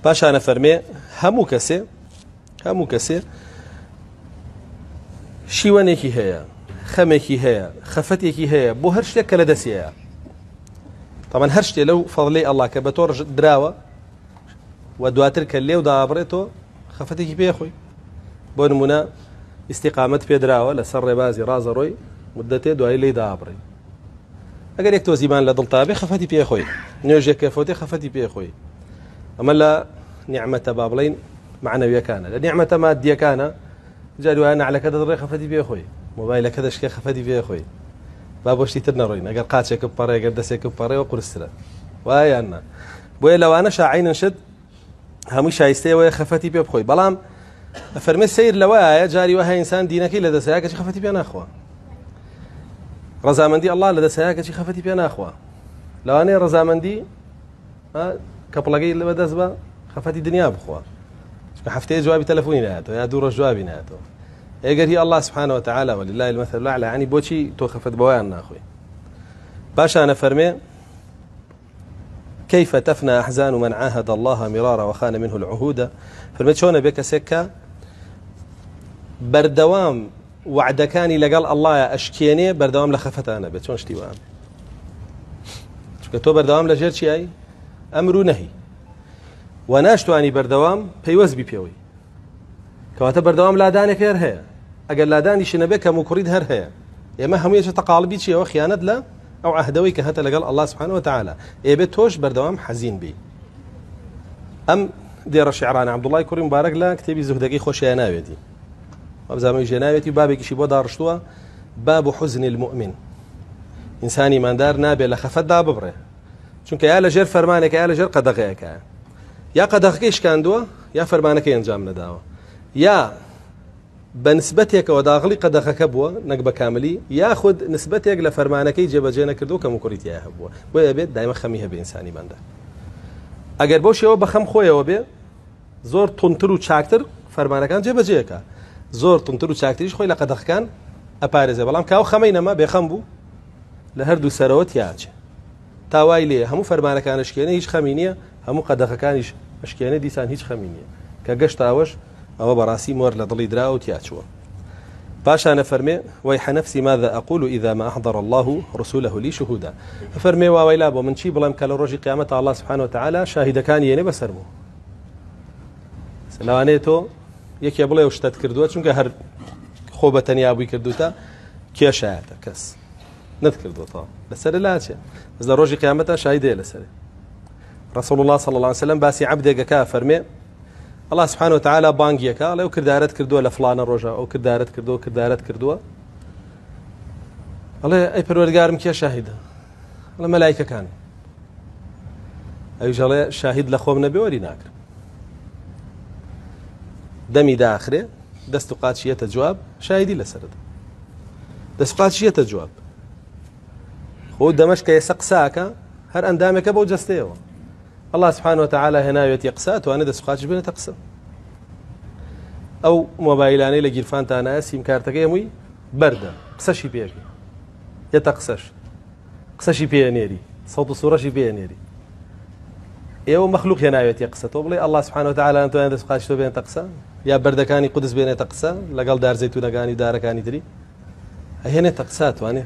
پاشان ئەفەرمێ هەموو کەسێ هەموو کەسێ شیوەنێکی هەیە خەمێکی هەیە خەفەتێکی هەیە بۆ هەر شتێک کە لە دەستیەیە تامان هەر شتێ لەو فەضلەی ئەڵڵا کە بە تۆ دراوە و دواتر کە لێو دابڕێتەوە خەفەتێکی پێ خۆی بۆ نمونە ئیسیقامەت پێدراوە لەسەر ڕێبازی ڕازەڕۆی مدەتێ دوایی لی دابڕی ئەگەر یەک تۆز ئیمان لە دڵتا بێ خەفەتی پێ خۆی نوێژێک کە فەوتێ خەفەتی پێ خۆی ئەمە لە نیعمەتە با بڵین معنەویەکانە لە نیعمەتە مادیەکانە جاری وایە نعلەکە دەدڕێ خەفەتی پێ خۆی مۆبایلەکە دەشکێ خەفەتی پێ خۆی با بۆ شتی تر نەڕۆین ئەگەر قاچێکم پەڕێ گەر دەسێکم پەڕێەوە قورسترە وایە یان نا بۆیە لەوانە شاعینن شت هەمووی شایستەیە وەیە خەفەتی پێ بخۆی بەڵام فەرمێ سیر لەوەیە جاری وەها ئینسان دینەکەی لە دەسەیە کەچی خەفەتی پێ ناخوا ڕەزامەندی ئەڵڵا لە دەسەیە کەچی خەفەتی پێ ناخوا لەوانەیە ڕەزامەندی کەپڵەکەی لە بەدەست بە خەفەتی دنیا بخوا چونکە هەفتەیە جوابی تەلەفۆنی نایەتەوە یا دوو ڕۆژ جوابی نایەتەوە ئەگەر هی الله سبحانه وتعالى ولله المثل الأعلى ینی بۆچی تۆ خەفەت بەوەیان ناخۆی پاشانە فەرمێ كيف تفنى أحزان من عاهد الله مرارا وخان منه العهود فەرمێ چۆنە بێ کەسێک کە بەردەوام وعدەکانی لەگەڵ ئەڵڵایە ئەشکێنێ بەردەوام لە خەفەتانە بێت چۆن شتی وام چونکە تۆ بەردەوام لە ژێر چیای ئەمر و نەهی و ناشتوانی بەردەوام پەیوەست بی پێوەی کەواتە بەردەوام لادانێک هەر هەیە ئەگەر لادانیشی نەبێ کەم و کوڕیت هەر هەیە ئێمە هەمووی چێتە قاڵبی چیەوە خیانەت لە ئەو عهدەوەی کە هەتە لەگەڵ ئەڵڵا سبحانه وتعالى ئێبێ تۆش بەردەوام حەزین بی ئەم دێڕە شعرانە عەبدوڵای کوڕی مبارەک لە کتێبی زوهدەکەی خۆشیان ناوێتی وابزانم ژێناوێتی بابێکیشی بۆ داڕشتووە باب حزن المؤمن ئینسانی مادار نابێ لە خەفەتدا ببڕێ چونکە یا لەژێر فەرمانێکە یا لەژێر قەدەغەیەکە یا قەدەغەکەی شکاندووە یا فەرمانەکەی ئەنجام نەداوە یا بە نسبەتێکەوە داغڵی قەدەغەکە بووە نەک بە کاملی یاخود نسبەتێک لە فەرمانەکەی جێبەجێ نەکردو کەم و کوڕی تیا هەبووە بۆیە بێت دایمە خەمی هەبێ ئینسانی بەندە ئەگەر بەو شێوە بە خەم خۆیەوە بێ زۆر تونتر و چاکتر فەرمانەکان جێبەجێەکە زۆر تونتر و چاکتریش خۆی لە قەدەغەکان ئەپارێزێ بەڵام کاو خەمەی نەما بێخەم بوو لە هەردوو سەرەوە تیاچێ تا وای لێ هەموو فەرمانەکان ئەشکێنێ هیچ خەمی نییە هەموو قەدەغەکانیش ئەشکێنێ دیسان هیچ خەمی نییە کە گەشتە ئەوەش ئەوە بەڕاستی مۆر لە دڵی درا و تیاچووە پاشان ئەفەرمێ ويح نفسي ماذا أقول إذا ما أحضر الله رسله لي شهودا ئەفەرمێ واوەیلا بۆ من چی بڵێم کە لە ڕۆژی قیامەت الله سبحانه وتعالى شاهیدەکانی یەنێ بەسەرمەوە لەوانەیە تۆ یەکێ بڵێ و شتت کردووە چونکە هەر خۆ بە تەنیا بووی کردوتە کێشایەتە کەس نەتکردووە لەسەر لاچێ بەس لە ڕۆژی قیامەتە شایدەیە لەسەر رسول الله صلى الله عليه وسلم باسی عەبدێکەکە فەرمێ الله سبحانه وتعالى بانگیەکە ئەڵێ ئەو کردارت کردووە لە فلانە ڕۆژە ئەو کردارت کردووە کردارت کردووە ئەڵێ ئەی پەروەردگارم کێ شاهیدە ئەڵێ مەلایکەکان ئەویش ئەڵێ شاهید لە خۆم نەبێ وەری ناکرم دەمی داخرێ دەست و قاچیەتە جواب شاهیدی لەسەرت دەست قاچیەتە جواب خۆ دەمەش کە ئێستا قساکە هەر ئەندامێکە بەو جەستەیەوە الله سبحانه وتعالى هێناوێتی قسە توانێت دەست قاچ بێنێتە قسە ئەو مۆبایلانەی لە گیرفانتانایە سیم کارتەکەی هەمووی بەردە قسەشی پێکی یەتە قسەش قسەشی پێ نێری سەوت و سوڕەشی پێ نێری ئێوە مەخلوق هێناوێتی قسە تۆ بڵێ الله سبحانه وتعالى نتوانێت دەست قاچ تۆ بێنێتە قسە یا بەردەکانی قودس بێنێتە قسە لەگەڵ دار زەیتونەکانی و دارەکانی تری ئەهێنێتە قسە توانێ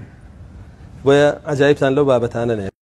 بۆیە عجایبتان لەو بابەتانە نێ.